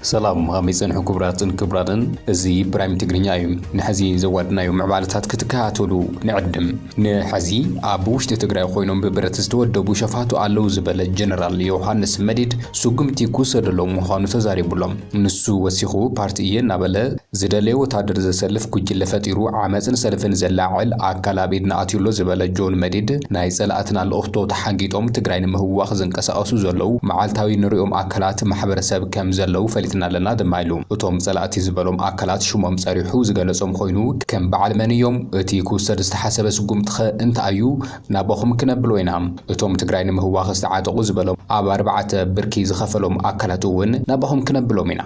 ሰላም፣ ከመይ ጸንሑ ክቡራትን ክቡራንን? እዚ ፕራይም ትግርኛ እዩ። ንሐዚ ዘዋድናዮ ምዕባለታት ክትከታተሉ ንዕድም። ንሐዚ ኣብ ውሽጢ ትግራይ ኮይኖም ብብረት ዝተወደቡ ሸፋቱ ኣለዉ ዝበለ ጀነራል ዮሃንስ መዲድ፣ ስጉምቲ ክውሰደሎም ምዃኑ ተዛሪቡሎም። ንሱ ወሲኹ፣ ፓርቲ እየ እናበለ ዝደለዮ ወታደር ዘሰልፍ ጉጅለ ፈጢሩ ዓመፅን ሰልፍን ዘላዕል ኣካል ኣብ ኢድና ኣትዩ ኣሎ ዝበለ ጆን መዲድ፣ ናይ ፀላእትና ልእኽቶ ተሓንጊጦም ትግራይ ንምህዋኽ ዝንቀሳቐሱ ዘለዉ መዓልታዊ ንሪኦም ኣካላት ማሕበረሰብ ከም ዘለዉ ፈሊጥና ኣለና ድማ ኢሉ። እቶም ፀላእቲ ዝበሎም ኣካላት ሽሞም ፀሪሑ ዝገለፆም ኮይኑ፣ ከም በዓል መን እዮም? እቲ ክውሰድ ዝተሓሰበ ስጉምቲ ኸ እንታይ እዩ? ናባኹም ክነብሎ ኢና። እቶም ትግራይ ንምህዋኽ ዝተዓጠቑ ዝበሎም ኣብ ኣርባዕተ ብርኪ ዝኸፈሎም ኣካላት እውን ናባኹም ክነብሎም ኢና።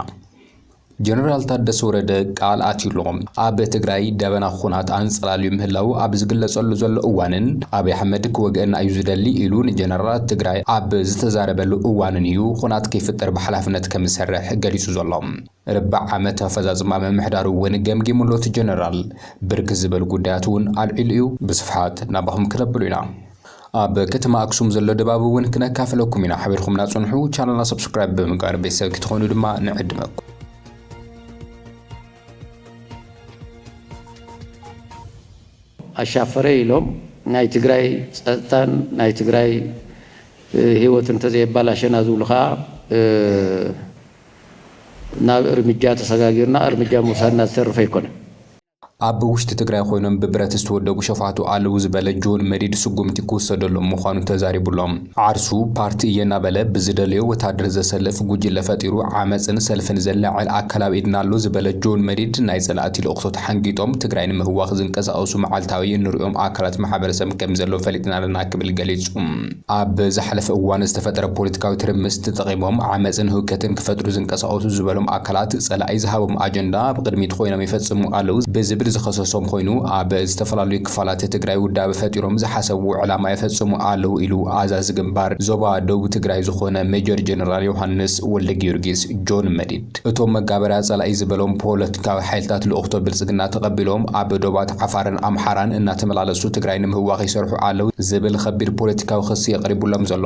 ጀነራል ታደሰ ወረደ ቃል ኣትዩ ኣሎ። ኣብ ትግራይ ደበና ኹናት ኣንጸላልዩ ምህላው ኣብ ዝግለጸሉ ዘሎ እዋንን ኣብይ ኣሕመድ ክወግአና እዩ ዝደሊ ኢሉ ንጀነራላት ትግራይ ኣብ ዝተዛረበሉ እዋንን እዩ ኹናት ከይፍጠር ብሓላፍነት ከም ዝሰርሕ ገሊጹ ዘሎ። ርባዕ ዓመት ኣፈጻጽማ ምምሕዳሩ እውን ገምጊሙ ኣሎ እቲ ጀነራል። ብርክት ዝበሉ ጉዳያት እውን ኣልዒሉ እዩ። ብስፍሓት ናባኹም ክነብሉ ኢና። ኣብ ከተማ ኣክሱም ዘሎ ድባብ እውን ክነካፍለኩም ኢና። ሓቢርኩምና ጽንሑ። ቻነልና ሰብስክራይብ ብምግባር ቤተሰብ ክትኾኑ ድማ ንዕድመኩም። ኣሻፈረ ኢሎም ናይ ትግራይ ጸጥታን ናይ ትግራይ፣ እ፣ ህይወት እንተዘየባላሸና ዝብሉ ኸዓ፣ እ፣ ናብ እርምጃ ተሰጋጊርና እርምጃ ምውሳድና ዝተርፍ ኣይኮነን። ኣብ ውሽጢ ትግራይ ኮይኖም ብብረት ዝተወደቡ ሸፋቱ ኣለዉ ዝበለ ጆን መዲድ ስጉምቲ ክውሰደሎም ምዃኑ ተዛሪቡሎም። ዓርሱ ፓርቲ እየ እናበለ ብዝደለዮ ወታደር ዘሰልፍ ጉጅለ ፈጢሩ ዓመፅን ሰልፍን ዘላዕል ኣካል ኣብ ኢድና ኣሎ ዝበለ ጆን መዲድ፣ ናይ ፀላእቲ ልእኽቶ ተሓንጊጦም ትግራይ ንምህዋኽ ዝንቀሳቐሱ መዓልታዊ እንሪኦም ኣካላት ማሕበረሰብ ከም ዘለዉ ፈሊጥና ኣለና ክብል ገሊፁ። ኣብ ዝሓለፈ እዋን ዝተፈጠረ ፖለቲካዊ ትርምስ ተጠቒሞም ዓመፅን ህውከትን ክፈጥሩ ዝንቀሳቐሱ ዝበሎም ኣካላት ፀላኢ ዝሃቦም ኣጀንዳ ኣብ ቅድሚት ኮይኖም ይፈፅሙ ኣለዉ ብዝብል ዝኸሰሶም ኮይኑ፣ ኣብ ዝተፈላለዩ ክፋላት ትግራይ ውዳበ ፈጢሮም ዝሓሰብዎ ዕላማ ይፈፅሙ ኣለዉ ኢሉ ኣዛዚ ግንባር ዞባ ደቡብ ትግራይ ዝኾነ ሜጀር ጀነራል ዮሃንስ ወልደጊዮርጊስ ጆን መዲድ። እቶም መጋበርያ ጸላኢ ዝበሎም ፖለቲካዊ ሓይልታት ልኡኽቶ ብልጽግና ተቐቢሎም ኣብ ዶባት ዓፋርን ኣምሓራን እናተመላለሱ ትግራይ ንምህዋኽ ይሰርሑ ኣለዉ ዝብል ኸቢድ ፖለቲካዊ ክሲ የቕሪቡሎም ዘሎ።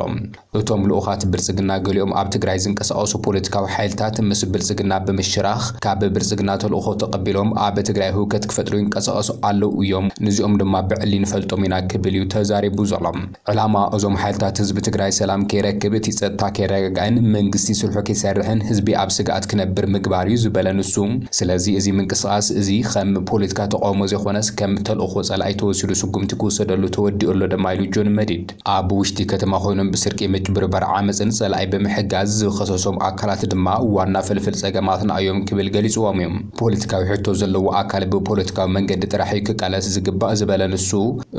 እቶም ልኡኻት ብልጽግና ገሊኦም ኣብ ትግራይ ዝንቀሳቐሱ ፖለቲካዊ ሓይልታት ምስ ብልጽግና ብምሽራኽ ካብ ብልጽግና ተልእኾ ተቐቢሎም ኣብ ትግራይ ህውከት ክፈጥሩ ይንቀሳቐሱ ኣለዉ እዮም። ንዚኦም ድማ ብዕሊ ንፈልጦም ኢና ክብል እዩ ተዛሪቡ ዘሎ። ዕላማ እዞም ሓይልታት ህዝቢ ትግራይ ሰላም ከይረክብ፣ እቲ ጸጥታ ከይረጋጋእን መንግስቲ ስርሑ ከይሰርሕን ህዝቢ ኣብ ስግኣት ክነብር ምግባር እዩ ዝበለ ንሱ፣ ስለዚ እዚ ምንቅስቓስ እዚ ከም ፖለቲካ ተቃውሞ ዘይኮነስ ከም ተልእኾ ጸላኢ ተወሲዱ ስጉምቲ ክውሰደሉ ተወዲኡ ኣሎ ድማ ኢሉ ጆን መዲድ። ኣብ ውሽጢ ከተማ ኮይኖም ብስርቂ ምጭብርባር ዓመፅን ጸላኢ ብምሕጋዝ ዝኸሰሶም ኣካላት ድማ ዋና ፍልፍል ጸገማትና እዮም ክብል ገሊፅዎም እዮም። ፖለቲካዊ ሕቶ ዘለዎ ኣካል ብፖለቲካዊ መንገዲ ጥራሕ እዩ ክቃለስ ዝግባእ ዝበለ ንሱ፣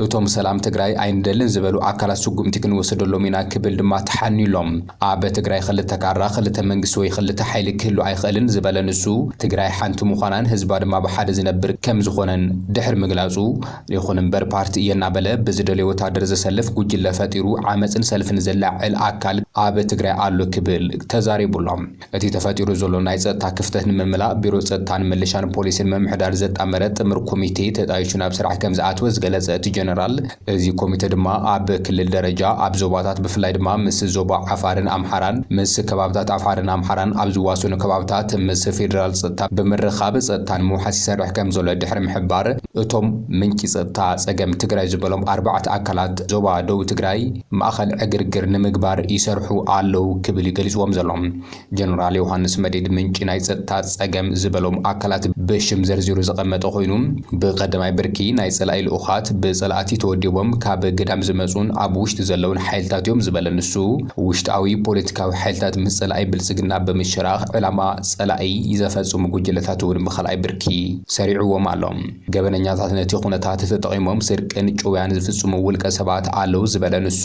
እቶም ሰላም ትግራይ ኣይንደልን ዝበሉ ኣካላት ስጉምቲ ክንወስደሎም ኢና ክብል ድማ ተሓንዩሎም። ኣብ ትግራይ ክልተ ካራ፣ ክልተ መንግስቲ ወይ ክልተ ሓይሊ ክህሉ ኣይኽእልን ዝበለ ንሱ፣ ትግራይ ሓንቲ ምዃናን ህዝባ ድማ ብሓደ ዝነብር ከም ዝኾነን ድሕሪ ምግላጹ፣ ይኹን እምበር ፓርቲ እየ እናበለ ብዝደልዮ ወታደር ዘሰልፍ ጉጅለ ፈጢሩ ዓመፅን ሰልፍን ዘላዕል ኣካል ኣብ ትግራይ ኣሎ ክብል ተዛሪቡሎም። እቲ ተፈጢሩ ዘሎ ናይ ጸጥታ ክፍተት ንምምላእ ቢሮ ጸጥታን ምልሻን ፖሊስን ምምሕዳር ዘጣመረ ጥምር ኮሚቴ ተጣይሹ ናብ ስራሕ ከም ዝኣተወ ዝገለጸ እቲ ጀነራል፣ እዚ ኮሚቴ ድማ ኣብ ክልል ደረጃ ኣብ ዞባታት ብፍላይ ድማ ምስ ዞባ ዓፋርን ኣምሓራን ምስ ከባብታት ዓፋርን ኣምሓራን ኣብ ዝዋሰኑ ከባብታት ምስ ፌዴራል ጸጥታ ብምርኻብ ጸጥታ ንምውሓስ ይሰርሕ ከም ዘሎ ድሕሪ ምሕባር፣ እቶም ምንጪ ጸጥታ ጸገም ትግራይ ዝበሎም ኣርባዕተ ኣካላት ዞባ ደቡብ ትግራይ ማእኸል ዕግርግር ንምግባር ይሰርሑ ኣለዉ ክብል እዩ ገሊፅዎም ዘሎ። ጀነራል ዮሃንስ መዲድ ምንጪ ናይ ጸጥታ ጸገም ዝበሎም ኣካላት ብሽም ዘርዚሩ ዘቐመጠ ኮይኑ፣ ብቐዳማይ ብርኪ ናይ ጸላኢ ልኡኻት ብጸላእቲ ተወዲቦም ካብ ግዳም ዝመጹን ኣብ ውሽጢ ዘለውን ሓይልታት እዮም ዝበለ ንሱ፣ ውሽጣዊ ፖለቲካዊ ሓይልታት ምስ ጸላኢ ብልጽግና ብምሽራኽ ዕላማ ጸላኢ ዘፈጽሙ ጉጅለታት እውን ብኻልኣይ ብርኪ ሰሪዕዎም ኣሎ። ገበነኛታት ነቲ ኩነታት ተጠቒሞም ስርቅን ጭውያን ዝፍጽሙ ውልቀ ሰባት ኣለዉ ዝበለ ንሱ፣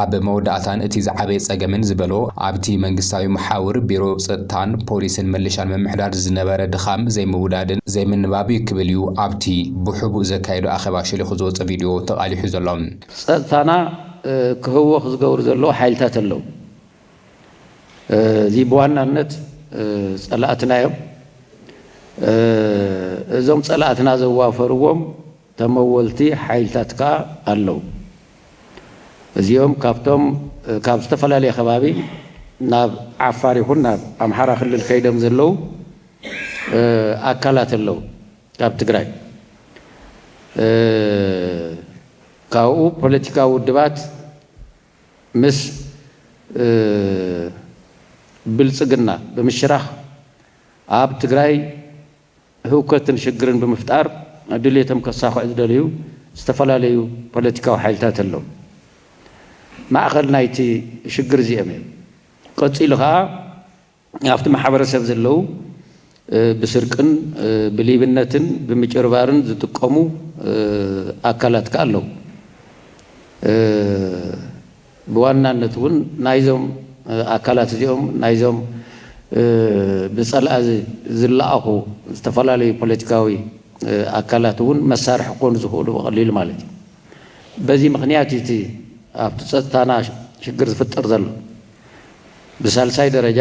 ኣብ መወዳእታን እቲ ዝዓበየ ጸገምን ዝበሎ ኣብቲ መንግስታዊ መሓውር ቢሮ ጸጥታን ፖሊስን ምልሻን ምምሕዳር ዝነበረ ድኻም ዘይምውዳድን ዘይምንባብ እዩ ክብል እዩ ኣብቲ ብሕቡእ ዘካየዶ ኣኼባ ሸሊኹ ዝወጸ ቪድዮ ተቓሊሑ ዘሎ። ጸጥታና፣ እ፣ ክህወኽ ዝገብሩ ዘለዉ ሓይልታት ኣለዉ። እ፣ እዚ ብዋናነት፣ እ፣ ጸላእትና እዮም። እ፣ እዞም ጸላእትና ዘዋፈርዎም ተመወልቲ ሓይልታት ከኣ ኣለዉ። እዚኦም ካብቶም፣ እ፣ ካብ ዝተፈላለየ ከባቢ ናብ ዓፋር ይኹን ናብ ኣምሓራ ክልል ከይዶም ዘለዉ ኣካላት ኣለዉ። ካብ ትግራይ ካብኡ ፖለቲካዊ ውድባት ምስ ብልፅግና ብምሽራኽ ኣብ ትግራይ ህውከትን ሽግርን ብምፍጣር ድሌቶም ከሳኽዑ ዝደልዩ ዝተፈላለዩ ፖለቲካዊ ሓይልታት ኣለዉ። ማእኸል ናይቲ ሽግር እዚኦም እዮም። ቀፂሉ ከዓ ኣብቲ ማሕበረሰብ ዘለዉ ብስርቅን ብሌብነትን ብምጭርባርን ዝጥቀሙ ኣካላት ከዓ ኣለዉ። ብዋናነት እውን ናይዞም ኣካላት እዚኦም ናይዞም ብፀላኢ ዝለኣኹ ዝተፈላለዩ ፖለቲካዊ ኣካላት እውን መሳርሒ ክኾኑ ዝኽእሉ ብቐሊሉ ማለት እዩ። በዚ ምኽንያት እቲ ኣብቲ ፀጥታና ሽግር ዝፍጠር ዘሎ ብሳልሳይ ደረጃ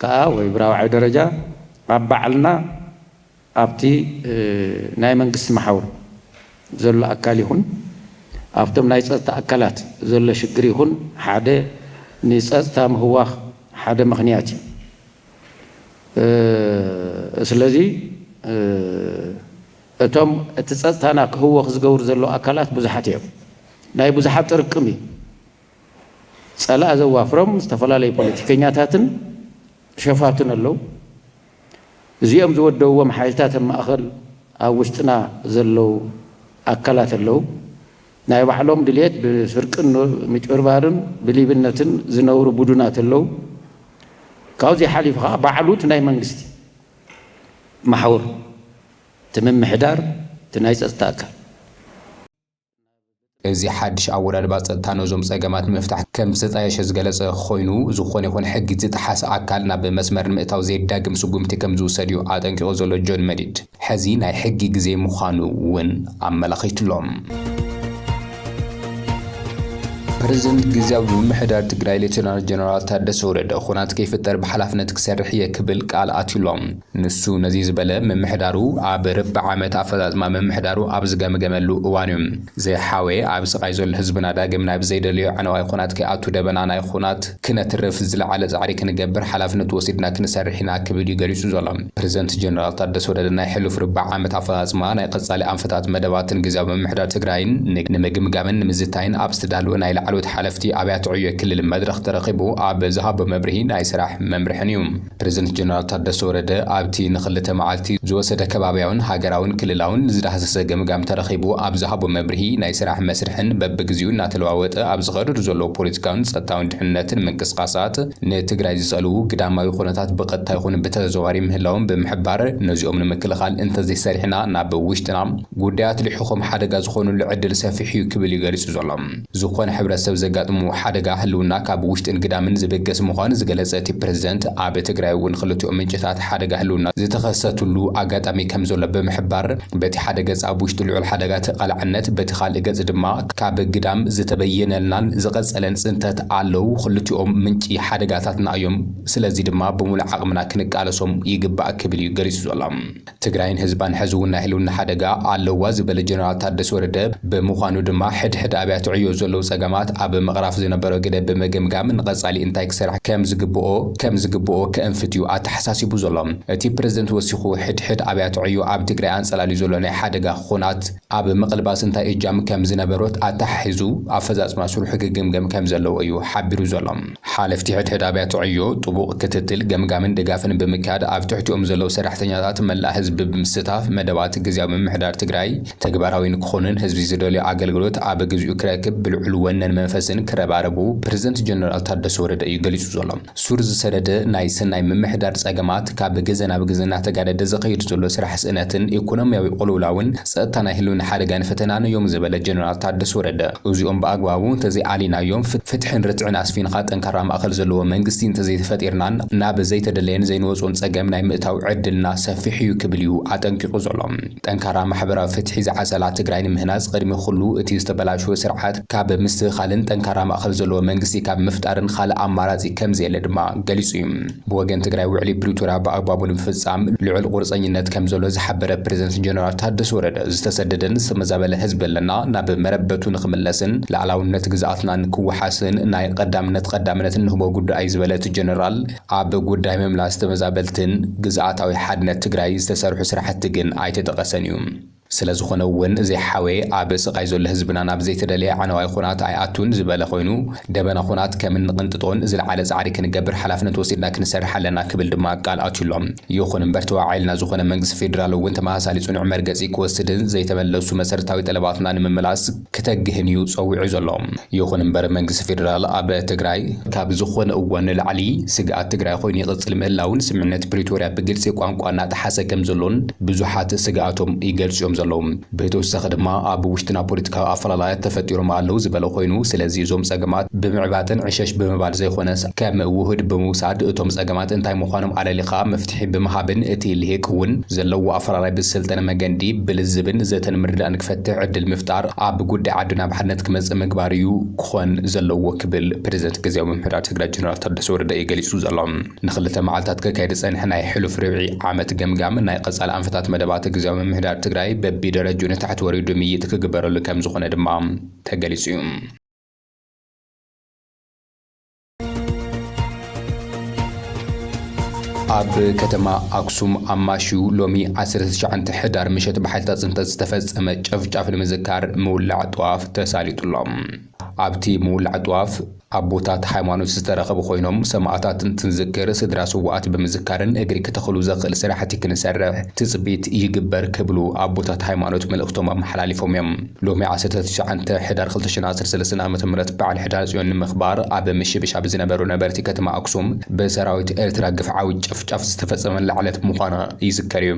ከዓ ወይ ብራብዓይ ደረጃ ኣብ ባዕልና ኣብቲ ናይ መንግስቲ መሓውር ዘሎ ኣካል ይኹን ኣብቶም ናይ ፀጥታ ኣካላት ዘሎ ሽግር ይኹን ሓደ ንፀጥታ ምህዋኽ ሓደ ምኽንያት እዩ። ስለዚ እቶም እቲ ፀጥታና ክህወኽ ዝገብሩ ዘለዉ ኣካላት ብዙሓት እዮም። ናይ ብዙሓት ጥርቅም እዩ። ፀላእ ዘዋፍሮም ዝተፈላለዩ ፖለቲከኛታትን ሸፋቱን ኣለዉ። እዚኦም ዝወደብዎም ሓይልታት ኣብ ማእኸል ኣብ ውሽጥና ዘለዉ ኣካላት ኣለዉ። ናይ ባዕሎም ድልየት ብስርቅን ምጭርባርን ብሊብነትን ዝነብሩ ቡዱናት ኣለዉ። ካብዚ ሓሊፉ ከዓ ባዕሉ እቲ ናይ መንግስቲ መሓውር እቲ ምምሕዳር እቲ ናይ ፀጥታ ኣካል እዚ ሓድሽ ኣወዳድባ ጸጥታ ነዞም ጸገማት ንምፍታሕ ከም ዝተጣየሸ ዝገለጸ ኮይኑ፣ ዝኾነ ይኹን ሕጊ ዝጠሓሰ ኣካል ናብ መስመር ንምእታው ዘየዳግም ስጉምቲ ከም ዝውሰድ እዩ ኣጠንቂቑ ዘሎ ጆን መዲድ። ሕዚ ናይ ሕጊ ግዜ ምዃኑ እውን ኣመላኺቱሎም። ፕሬዝደንት ግዝያዊ ምምሕዳር ትግራይ ሌተናል ጀነራል ታደሰ ወረደ፣ ኹናት ከይፍጠር ብሓላፍነት ክሰርሕ እየ ክብል ቃል ኣትዩሎም። ንሱ ነዚ ዝበለ፣ ምምሕዳሩ ኣብ ርብዒ ዓመት ኣፈጻጽማ ምምሕዳሩ ኣብ ዝገምገመሉ እዋን እዩ። ዘይሓወየ ኣብ ስቓይ ዘሎ ህዝብና ዳግም ናብ ዘይደልዮ ዕነዋይ ኹናት ከይኣቱ ደበና ናይ ኹናት ክነትርፍ ዝለዓለ ጻዕሪ ክንገብር ሓላፍነት ወሲድና ክንሰርሕ ኢና ክብል እዩ ገሊጹ ዘሎ። ፕሬዝደንት ጀነራል ታደሰ ወረደ ናይ ሕሉፍ ርብዒ ዓመት ኣፈጻጽማ ናይ ቀጻሊ ኣንፈታት መደባትን ግዝያዊ ምምሕዳር ትግራይን ንምግምጋምን ንምዝታይን ኣብ ዝተዳለወ ናይ ላዕለዎት ሓለፍቲ ኣብያተ ዕዮ ክልል መድረኽ ተረኺቡ ኣብ ዝሃቦ መብርሂ ናይ ስራሕ መምርሕን እዩ። ፕሬዝደንት ጀነራል ታደሰ ወረደ ኣብቲ ንኽልተ መዓልቲ ዝወሰደ ከባብያውን ሃገራውን ክልላውን ዝዳህሰሰ ገምጋም ተረኺቡ ኣብ ዝሃቦ መብርሂ ናይ ስራሕ መስርሕን በብግዚኡ እናተለዋወጠ ኣብ ዝኸደዱ ዘለዉ ፖለቲካውን ጸጥታውን ድሕንነትን ምንቅስቃሳት ንትግራይ ዝጸልዉ ግዳማዊ ኩነታት ብቐጥታ ይኹን ብተዘዋዋሪ ምህላዎም ብምሕባር ነዚኦም ንምክልኻል እንተዘይሰሪሕና ናብ ውሽጥና ጉዳያት ልሒኾም ሓደጋ ዝኾኑሉ ዕድል ሰፊሕ እዩ ክብል እዩ ገሊጹ ዘሎ። ዝኾነ ሕብረተሰብ ዘጋጥሙ ሓደጋ ህልውና ካብ ውሽጥን ግዳምን ዝብገስ ምዃኑ ዝገለጸ እቲ ፕሬዝደንት ኣብ ትግራይ እውን ክልቲኦም ምንጭታት ሓደጋ ህልውና ዝተኸሰትሉ ኣጋጣሚ ከም ዘሎ ብምሕባር በቲ ሓደ ገጽ ኣብ ውሽጢ ልዑል ሓደጋ ተቓላዕነት በቲ ካልእ ገጽ ድማ ካብ ግዳም ዝተበየነልናን ዝቐጸለን ጽንተት ኣለዉ። ክልቲኦም ምንጪ ሓደጋታትና እዮም። ስለዚ ድማ ብምሉእ ዓቕምና ክንቃለሶም ይግባእ ክብል እዩ ገሊጹ ዘሎ። ትግራይን ህዝባን ሕዚ እውን ናይ ህልውና ሓደጋ ኣለዋ ዝበለ ጀነራል ታደሰ ወረደ ብምዃኑ ድማ ሕድሕድ ኣብያተ ዕዮ ዘለዉ ፀገማት ኣብ ምቕራፍ ዝነበሮ ግደ ብምግምጋም ንቐፃሊ እንታይ ክሰርሕ ከም ዝግብኦ ከም ዝግብኦ ከእንፍት እዩ ኣተሓሳሲቡ ዘሎ። እቲ ፕሬዝደንት ወሲኹ ሕድሕድ ኣብያተ ዕዮ ኣብ ትግራይ ኣንፀላልዩ ዘሎ ናይ ሓደጋ ኹናት ኣብ ምቕልባስ እንታይ እጃም ከም ዝነበሮት ኣተሓሒዙ ኣፈፃፅማ ስርሑ ክግምገም ከም ዘለዎ እዩ ሓቢሩ ዘሎ። ሓለፍቲ ሕድሕድ ኣብያተ ዕዮ ጥቡቕ ክትትል፣ ገምጋምን ድጋፍን ብምክያድ ኣብ ትሕቲኦም ዘለዉ ሰራሕተኛታት መላእ ህዝቢ ብምስታፍ መደባት ግዝያዊ ምምሕዳር ትግራይ ተግባራዊ ንክኾኑን ህዝቢ ዝደልዮ ኣገልግሎት ኣብ ግዚኡ ክረክብ ብልዑል ወነን መንፈስን ክረባረቡ ፕሬዝደንት ጀነራል ታደሰ ወረደ እዩ ገሊጹ ዘሎ። ሱር ዝሰደደ ናይ ሰናይ ምምሕዳር ጸገማት ካብ ግዘ ናብ ግዘ እናተጋደደ ዝኸይድ ዘሎ ስራሕ ስእነትን ኢኮኖሚያዊ ቅልውላውን ጸጥታ ናይ ህልውና ሓደጋን ፈተናን እዮም ዝበለ ጀነራል ታደሰ ወረደ፣ እዚኦም ብኣግባቡ እንተዘይኣሊናዮም ፍትሕን ርትዕን ኣስፊንኻ ጠንካራ ማእኸል ዘለዎ መንግስቲ እንተዘይተፈጢርናን ናብ ዘይተደለየን ዘይንወፅኦን ፀገም ናይ ምእታው ዕድልና ሰፊሕ እዩ ክብል እዩ ኣጠንቂቑ ዘሎ። ጠንካራ ማሕበራዊ ፍትሒ ዝዓሰላ ትግራይ ንምህናፅ ቅድሚ ኩሉ እቲ ዝተበላሸወ ስርዓት ካብ ምስትኽኻል ኣልን ጠንካራ ማእኸል ዘለዎ መንግስቲ ካብ ምፍጣርን ካልእ ኣማራጺ ከም ዘየለ ድማ ገሊጹ እዩ። ብወገን ትግራይ ውዕሊ ፕሪቶርያ ብኣግባቡ ንምፍጻም ልዑል ቁርፀኝነት ከም ዘሎ ዝሓበረ ፕሬዝደንት ጀነራል ታደሰ ወረደ፣ ዝተሰደደን ዝተመዛበለ ህዝቢ ኣለና፣ ናብ መረበቱ ንኽምለስን ላዕላውነት ግዝኣትና ንክወሓስን ናይ ቀዳምነት ቀዳምነት እንህቦ ጉዳይ ዝበለ እቲ ጀነራል፣ ኣብ ጉዳይ ምምላስ ተመዛበልትን ግዝኣታዊ ሓድነት ትግራይ ዝተሰርሑ ስራሕቲ ግን ኣይተጠቐሰን እዩ። ስለዝኾነ እውን ዘይሓወየ ኣብ ስቓይ ዘሎ ህዝብና ናብ ዘይተደለየ ዓነዋይ ኹናት ኣይኣቱን ዝበለ ኮይኑ፣ ደበና ኹናት ከም እንቕንጥጦን ዝለዓለ ጻዕሪ ክንገብር ሓላፍነት ወሲድና ክንሰርሕ ኣለና ክብል ድማ ቃል ኣትዩሎም። ይኹን እምበር ተዋዒልና ዝኾነ መንግስቲ ፌዴራል እውን ተመሳሳሊ ጽኑዕ መርገጺ ክወስድን ዘይተመለሱ መሰረታዊ ጠለባትና ንምምላስ ክተግህን እዩ ጸዊዑ ዘሎ። ይኹን እምበር መንግስቲ ፌዴራል ኣብ ትግራይ ካብ ዝኾነ እዋን ንላዕሊ ስግኣት ትግራይ ኮይኑ ይቕጽል ምህላውን ስምምዕነት ፕሪቶርያ ብግልጺ ቋንቋ እናጠሓሰ ከም ዘሎን ብዙሓት ስግኣቶም ይገልጹ እዮም ዘለዉ። ብተወሳኺ ድማ ኣብ ውሽጥና ፖለቲካዊ ኣፈላላያት ተፈጢሮም ኣለዉ ዝበለ ኮይኑ፣ ስለዚ እዞም ጸገማት ብምዕባጥን ዕሸሽ ብምባል ዘይኮነስ ከም ውሁድ ብምውሳድ እቶም ጸገማት እንታይ ምዃኖም ኣለሊኻ መፍትሒ ብምሃብን እቲ ልሂቅ እውን ዘለዎ ኣፈላላይ ብዝሰልጠነ መገዲ ብልዝብን ዘተን ምርዳእን ክፈትሕ ዕድል ምፍጣር ኣብ ጉዳይ ዓድና ብሓድነት ክመጽእ ምግባር እዩ ክኾን ዘለዎ ክብል ፕሬዝደንት ግዝያዊ ምምሕዳር ትግራይ ጀነራል ታደሰ ወረደ እዩ ገሊጹ ዘሎ። ንኽልተ መዓልታት ክካየድ ዝጸንሐ ናይ ሕሉፍ ርብዒ ዓመት ገምጋም ናይ ቀጻሊ ኣንፈታት መደባት ግዝያዊ ምምሕዳር ትግራይ በቢደረጅኡ ንታሕቲ ወሪዱ ምይይጥ ክግበረሉ ከም ዝኾነ ድማ ተገሊጹ እዩ። ኣብ ከተማ ኣክሱም ኣማሽዩ ሎሚ ዓሰርተ ትሽዓተ ሕዳር ምሸት ብሓይልታት ጽንተት ዝተፈጸመ ጨፍጫፍ ንምዝካር ምውላዕ ጥዋፍ ተሳሊጡ ኣሎ። ኣብቲ ምውላዕ ጥዋፍ ኣቦታት ሃይማኖት ዝተረኸቡ ኮይኖም፣ ሰማእታት እንትንዝክር ስድራ ስውኣት ብምዝካርን እግሪ ክተኽሉ ዘኽእል ስራሕቲ ክንሰርሕ ትጽቢት ይግበር ክብሉ ኣቦታት ሃይማኖት መልእኽቶም ኣመሓላሊፎም እዮም። ሎሚ ዓሰርተ ትሽዓተ ሕዳር ክልተ ሽሕን ዓሰርተ ሰለስተን ዓመተ ምህረት በዓል ሕዳር ጽዮን ንምኽባር ኣብ ምሽብሻብ ዝነበሩ ነበርቲ ከተማ ኣክሱም ብሰራዊት ኤርትራ ግፍዓዊ ጨፍጫፍ ዝተፈጸመላ ዕለት ምዃኑ ይዝከር እዩ።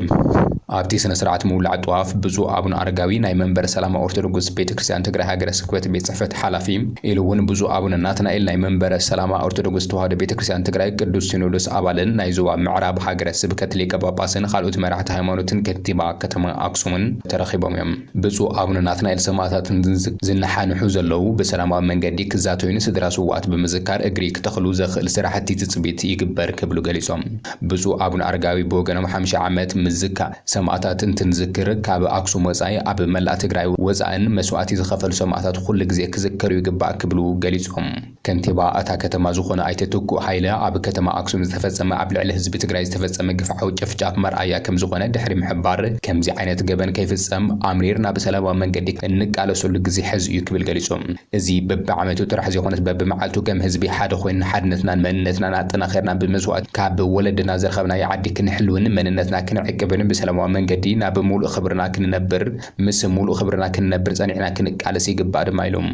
ኣብቲ ስነ ስርዓት ምውላዕ ጥዋፍ ብፁዕ ኣቡነ ኣረጋዊ ናይ መንበረ ሰላማ ኦርቶዶክስ ቤተ ክርስቲያን ትግራይ ሃገረ ስብከት ቤት ጽሕፈት ሓላፊ ኢሉ እውን ብፁዕ ኣቡነ ናትናኤል ናይ መንበረ ሰላማ ኦርቶዶክስ ተዋህዶ ቤተ ክርስቲያን ትግራይ ቅዱስ ሲኖዶስ ኣባልን ናይ ዞባ ምዕራብ ሃገረ ስብከት ሊቀ ጳጳስን ካልኦት መራሕቲ ሃይማኖትን ከንቲባ ከተማ ኣክሱምን ተረኺቦም እዮም። ብፁዕ ኣቡነ ናትናኤል ሰማእታትን ዝን-፣ ዝነሓንሑ ዘለዉ ብሰላማዊ መንገዲ ክዛተዩን ስድራ ስውኣት ብምዝካር እግሪ ክተኽሉ ዘኽእል ስራሕቲ ትጽቢት ይግበር ክብሉ ገሊጾም። ብፁዕ ኣቡነ ኣረጋዊ ብወገኖም ሓምሳ ዓመት ምዝካር ሰማእታት እንትንዝክር ካብ ኣክሱም ወጻኢ ኣብ መላእ ትግራይ ወጻእን መስዋእቲ ዝኸፈሉ ሰማእታት ኩሉ ግዜ ክዝከሩ ይግባእ ክብሉ ገሊጾም። ከንቲባ እታ ከተማ ዝኾነ ኣይተ ትኩእ ሃይለ ኣብ ከተማ ኣክሱም ዝተፈጸመ ኣብ ልዕሊ ህዝቢ ትግራይ ዝተፈጸመ ግፍዓዊ ጨፍጫፍ መርኣያ ከም ዝኾነ ድሕሪ ምሕባር ከምዚ ዓይነት ገበን ከይፍጸም ኣምሪርና ብሰላማዊ መንገዲ እንቃለሰሉ ግዜ ሕዚ እዩ ክብል ገሊጾም። እዚ በብዓመቱ ጥራሕ ዘይኮነስ በብመዓልቱ ከም ህዝቢ ሓደ ኮይንና ሓድነትናን መንነትናን ኣጠናኺርና ብመስዋእቲ ካብ ወለድና ዝረኸብናዮ ዓዲ ክንሕልውን መንነትና ክንዕቅብን ብሰላማዊ መንገዲ ናብ ምሉእ ክብርና ክንነብር ምስ ምሉእ ክብርና ክንነብር ጸኒዕና ክንቃለስ ይግባእ ድማ ኢሎም።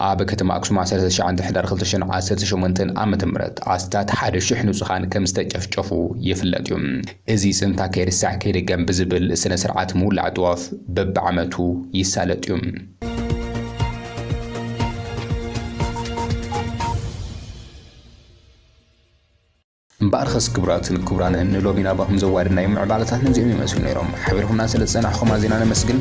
ኣብ ከተማ ኣክሱም ዓሰርተ ትሽዓተ ሕዳር ክልተ ሽሕን ዓሰርተ ሸሞንተን ዓመተ ምህረት ኣስታት ሓደ ሽሕ ንጹሃን ከም ዝተጨፍጨፉ ይፍለጥ እዩ። እዚ ጽንታ ከይርሳዕ ከይድገም ብዝብል ስነ ስርዓት ምውላዕ ጥዋፍ በብዓመቱ ይሳለጥ እዩ። እምበኣርከስ ክቡራትን ክቡራንን ንሎሚ ናባኹም ዘዋደድናዮም ምዕባለታት ነዚኦም ይመስሉ ነይሮም። ሓቢርኩምና ስለ ዝጸናሕኹም ኣዚና ነመስግን።